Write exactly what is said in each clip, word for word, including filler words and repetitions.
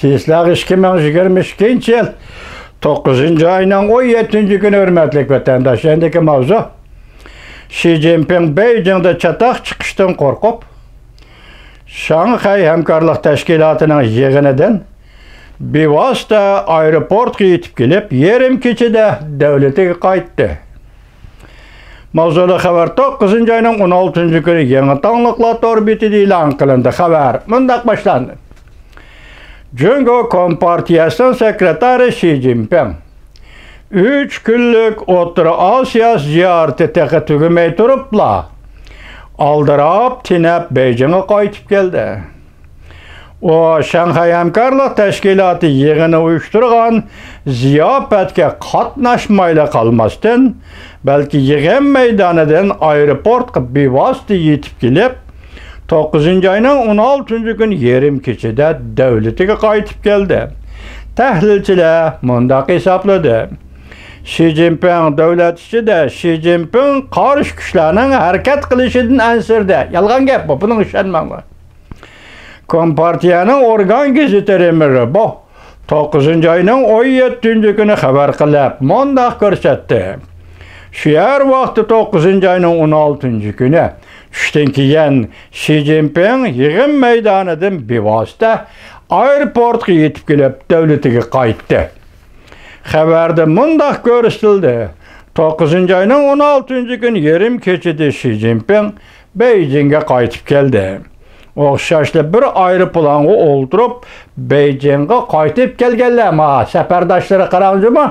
سىزلەرگە ئىككى مىڭ يىگىرمە ئىككىنچى يىل توققۇزىنچى ئاينىڭ ئون يەتتىنچى كۈنى، ھۆرمەتلىك ۋەتەنداشلار، ئەمدىكى ماۋزۇ: شى جىنپىڭ بېيجىڭدا چاتاق چىقىشتىن قورقۇپ، شاڭخەي ھەمكارلىق تەشكىلاتىنىڭ يىغىنىدىن بىۋاسىتە ئايروپورتقا يېتىپ كېلىپ، يېرىم كېچىدە دۆلىتىگە قايتتى. ماۋزۇلۇق خەۋەر توققۇزىنچى ئاينىڭ ئون ئالتىنچى كۈنى يېڭى تاڭلىقلار تور بېتىدە ئېلان قىلىندى. خەۋەر مۇنداق باشلاندى: جۇڭگو كومپارتىيەسىنىڭ سېكرېتارى شى جىنپىڭ ئۈچ كۈنلۈك ئوتتۇرا ئاسىيا زىيارىتى تېخى تۈگىمەي تۇرۇپلا، ئالدىراپ، تېنەپ بېيجىڭغا قايتىپ كەلدى. ئۇ شاڭخەي ھەمكارلىق تەشكىلاتى يىغىنى ئۇيۇشتۇرغان زىياپەتكە قاتناشمايلا قالماستىن، بەلكى يىغىن مەيدانىدىن ئايروپورتقا بىۋاسىتە يېتىپ كېلىپ، توققۇزىنچى ئاينىڭ ئون ئالتىنچى كۈنى يېرىم كېچىدە دۆلىتىگە قايتىپ كەلدى. تەھلىلچىلەر مۇنداق ھېسابلىدى: شى جىنپىڭ دۆلەت ئىچىدە شى جىنپىڭ قارشى كۈچلەرنىڭ ھەرىكەت قىلىشىدىن ئەنسىرىدى. يالغان گەپ بۇ، بۇنىڭغا ئىشەنمەڭلار. كومپارتىيەنىڭ ئورگان گېزىتى رېمېربو توققۇزىنچى ئاينىڭ ئون يەتتىنچى كۈنى خەۋەر قىلىپ، مۇنداق كۆرسەتتى: شۇ يەر ۋاقتى توققۇزىنچى ئاينىڭ ئون ئالتىنچى كۈنى چۈشتىن كېيىن شى جىنپىڭ يىغىن مەيدانىدىن بىۋاسىتە ئايروپورتقا يېتىپ كېلىپ، دۆلىتىگە قايتتى. خەۋەردە مۇنداق كۆرسىتىلدى: توققۇزىنچى ئاينىڭ ئون ئالتىنچى كۈنى يېرىم كېچىدە شى جىنپىڭ بېيجىڭغا قايتىپ كەلدى. ئوخشاشلا بىر ئايروپىلانغا ئولتۇرۇپ، بېيجىڭغا قايتىپ كەلگەنلەر، ما سەپەرداشلىرى قاراڭ جۇمۇ.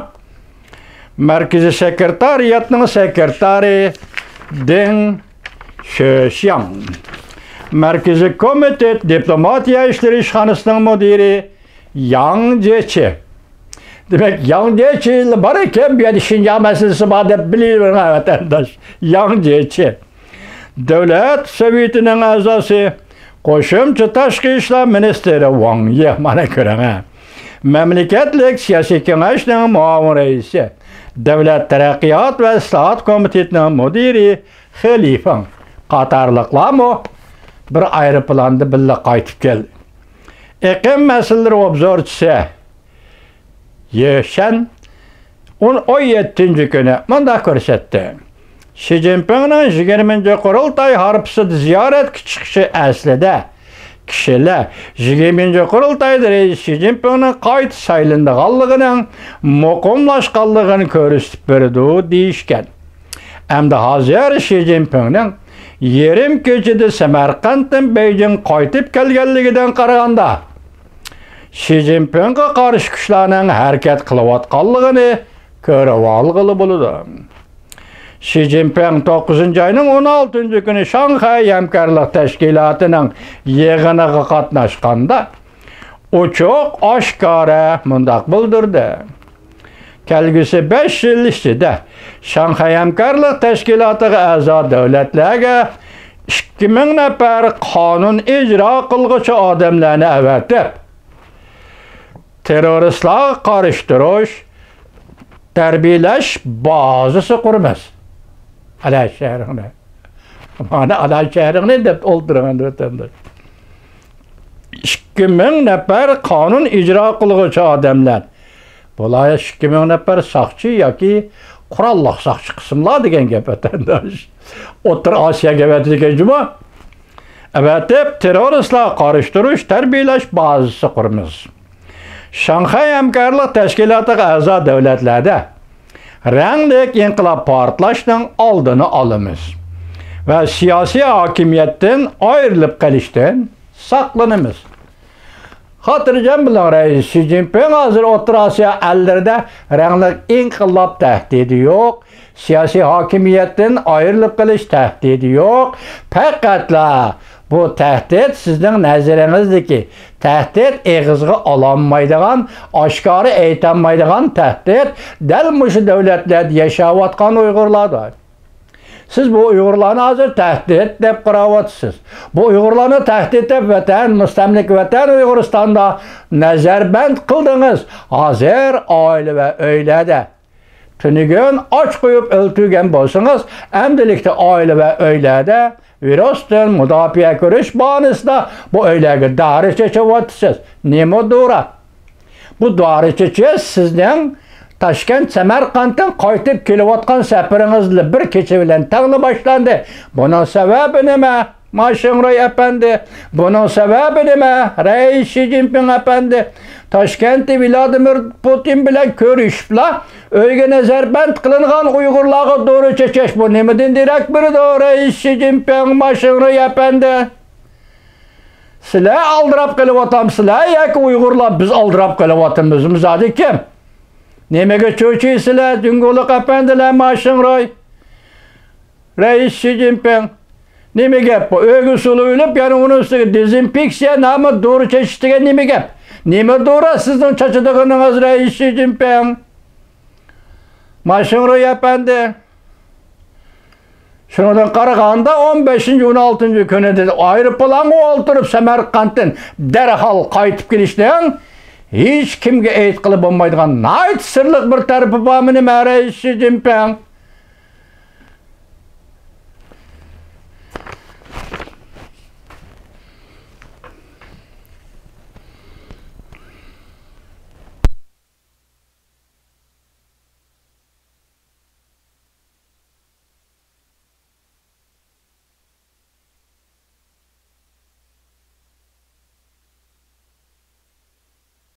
مەركىزىي سېكرېتارىياتنىڭ سېكرېتارى دېڭ شۆشياڭ، مەركىزىي كومىتېت دىپلوماتىيە ئىشلىرى ئىشخانىسىنىڭ مۇدىرى ياڭ جيېچى. دېمەك، ياڭ جيېچى بار ئىكەن، بۇ يەردە شىنجاڭ مەسىلىسى بار دەپ بىلىۋېرىڭ، ۋەتەنداش. ياڭ جيېچى. دۆلەت سوۋېتىنىڭ ئەزاسى، قوشۇمچە تاشقى ئىشلار مىنىستىرى ۋاڭ يى، مانا كۆرۈڭ، ھە. مەملىكەتلىك سىياسىي كېڭەشنىڭ مۇئاۋىن رەئىسى، دۆلەت تەرەققىيات ۋە ئىسلاھات كومىتېتىنىڭ مۇدىرى خې لىفېڭ قاتارلىقلارمۇ بىر ئايروپىلاندا بىللە قايتىپ كەلدى. ئېقىم مەسىلىلىرى ئوبزورچىسى يې شەن ئون، ئون يەتتىنچى كۈنى مۇنداق كۆرسەتتى: شى جىنپىڭنىڭ يىگىرمىنچى قۇرۇلتاي ھارپىسىدا زىيارەتكە چىقىشى ئەسلىدە كىشىلەر يىگىرمىنچى قۇرۇلتايدا رەئىس شى جىنپىڭنىڭ قايتا سايلىنىدىغانلىقىنىڭ مۇقىملاشقانلىقىنى كۆرسىتىپ بېرىدۇ دېيىشكەن. ئەمدى ھازىر شى جىنپىڭنىڭ يېرىم كېچىدە سەمەرقەنتتىن بېيجىڭ قايتىپ كەلگەنلىكىدىن قارىغاندا، شى جىنپىڭغا قارشى كۈچلەرنىڭ ھەرىكەت قىلىۋاتقانلىقىنى كۆرۈۋالغىلى بولىدۇ. شى جىنپىڭ توققۇزىنچى ئاينىڭ ئون ئالتىنچى كۈنى شاڭخەي ھەمكارلىق تەشكىلاتىنىڭ يىغىنىغا قاتناشقاندا، ئوچۇق ئاشكارا مۇنداق بىلدۈردى: كەلگۈسى بەش يىل ئىچىدە شاڭخەي ھەمكارلىق تەشكىلاتىغا ئەزا دۆلەتلەرگە ئىككى مىڭ نەپەر قانۇن ئىجرا قىلغۇچى ئادەملەرنى ئەۋەتىپ، تېررورىستلارغا قارشى تۇرۇش، تەربىيەلەش بازىسى قۇرىمىز. ئانا شەھىرىڭنى. مانا ئانا شەھىرىڭنى دەپ ئولتۇرغان ۋەتەنداش. ئىككى مىڭ نەپەر قانۇن ئىجرا قىلغۇچى ئادەملەر. بۇلار ئىككى مىڭ نەپەر ساقچى ياكى قوراللىق ساقچى قىسىملار دېگەن گەپ، ۋەتەنداش. ئوتتۇرا ئاسىياغا ئەۋەتىدىكەن جۇمۇ. ئەۋەتىپ، تېررورىستلارغا قارشى تۇرۇش، تەربىيەلەش بازىسى قۇرىمىز. شاڭخەي ھەمكارلىق تەشكىلاتىغا ئەزا دۆلەتلەردە رەڭلىك ئىنقىلاب پارتلاشنىڭ ئالدىنى ئالىمىز ۋە سىياسىي ھاكىمىيەتتىن ئايرىلىپ قېلىشتىن ساقلىنىمىز. خاتىرجەم بولۇڭ، رەئىس شى جىنپىڭ ھازىر ئوتتۇرا ئاسىيا ئەللىرىدە رەڭلىك ئىنقىلاب تەھدىتى يوق، سىياسىي ھاكىمىيەتتىن ئايرىلىپ قېلىش تەھدىتى يوق. پەقەتلا بۇ تەھدىت سىزنىڭ نەزىرىڭىزدىكى تەھدىت، ئېغىزغا ئالالمايدىغان، ئاشكارا ئېيتالمايدىغان تەھدىت دەل مۇشۇ دۆلەتلەردە ياشاۋاتقان ئۇيغۇرلاردا. سىز بۇ ئۇيغۇرلارنى ھازىر تەھدىت دەپ قاراۋاتىسىز. بۇ ئۇيغۇرلارنى تەھدىت دەپ ۋەتەن، مۇستەملىكە ۋەتەن ئۇيغۇرىستاندا نەزەربەند قىلدىڭىز. ھازىر ئائىلە ۋە ئۆيلەردە تۈنۈگۈن ئاچ قويۇپ ئۆلتۈرگەن بولسىڭىز، ئەمدىلىكتە ئائىلە ۋە ئۆيلەردە ۋىرۇستىن مۇداپىئە كۆرۈش باھانىسىدا بۇ ئۆيلەرگە دارى چېچىۋاتىسىز. نېمە دورا؟ بۇ دورا چېچىش سىزنىڭ تاشكەنت سەمەرقەنتتىن قايتىپ كېلىۋاتقان سەپىرىڭىز بىلەن بىر كېچە بىلەن تەڭلا باشلاندى. بۇنىڭ سەۋەبى نېمە؟ ما شىڭرۇي ئەپەندى، بۇنىڭ سەۋەبى نېمە؟ رەئىس شى جىنپىڭ ئەپەندى، تاشكەنتتە ۋلادىمىر پۇتىن بىلەن كۆرۈشۈپلا، ئۆيگە نەزەربەند قىلىنغان ئۇيغۇرلارغا دورا چېچىش، بۇ نېمىدىن دېرەك بېرىدۇ؟ رەئىس شى جىنپىڭ، ما شىڭرۇي ئەپەندى، سىلەر ئالدىراپ قېلىۋاتامسىلەر ياكى ئۇيغۇرلار بىز ئالدىراپ قېلىۋاتىمىزمۇ زادى كىم؟ نېمىگە چۆچۈيسىلەر، جۇڭگولۇق ئەپەندىلەر، ما شىڭرۇي؟ رەئىس شى جىنپىڭ، نېمە گەپ بۇ؟ ئۆيگە سۇلۇۋېلىپ، يەنە ئۇنىڭ ئۈستىگە دېزىنفېكسىيە نامى دورا چېچىش دېگەن نېمە گەپ؟ نېمە دورا سىزنىڭ چاچىدىغىنىڭىز، رەئىس شى جىنپىڭ؟ ما شىڭرۇي ئەپەندى، شۇنىڭدىن قارىغاندا، ئون بەشىنچى، ئون ئالتىنچى كۈنىدە ئايروپىلانغا ئولتۇرۇپ، سەمەرقەنتتىن دەرھال قايتىپ كېلىشنىڭ ھېچ كىمگە ئېيتقىلى بولمايدىغان ناھايىتى سىرلىق بىر تەرىپى بارمۇ نېمە، رەئىس شى جىنپىڭ؟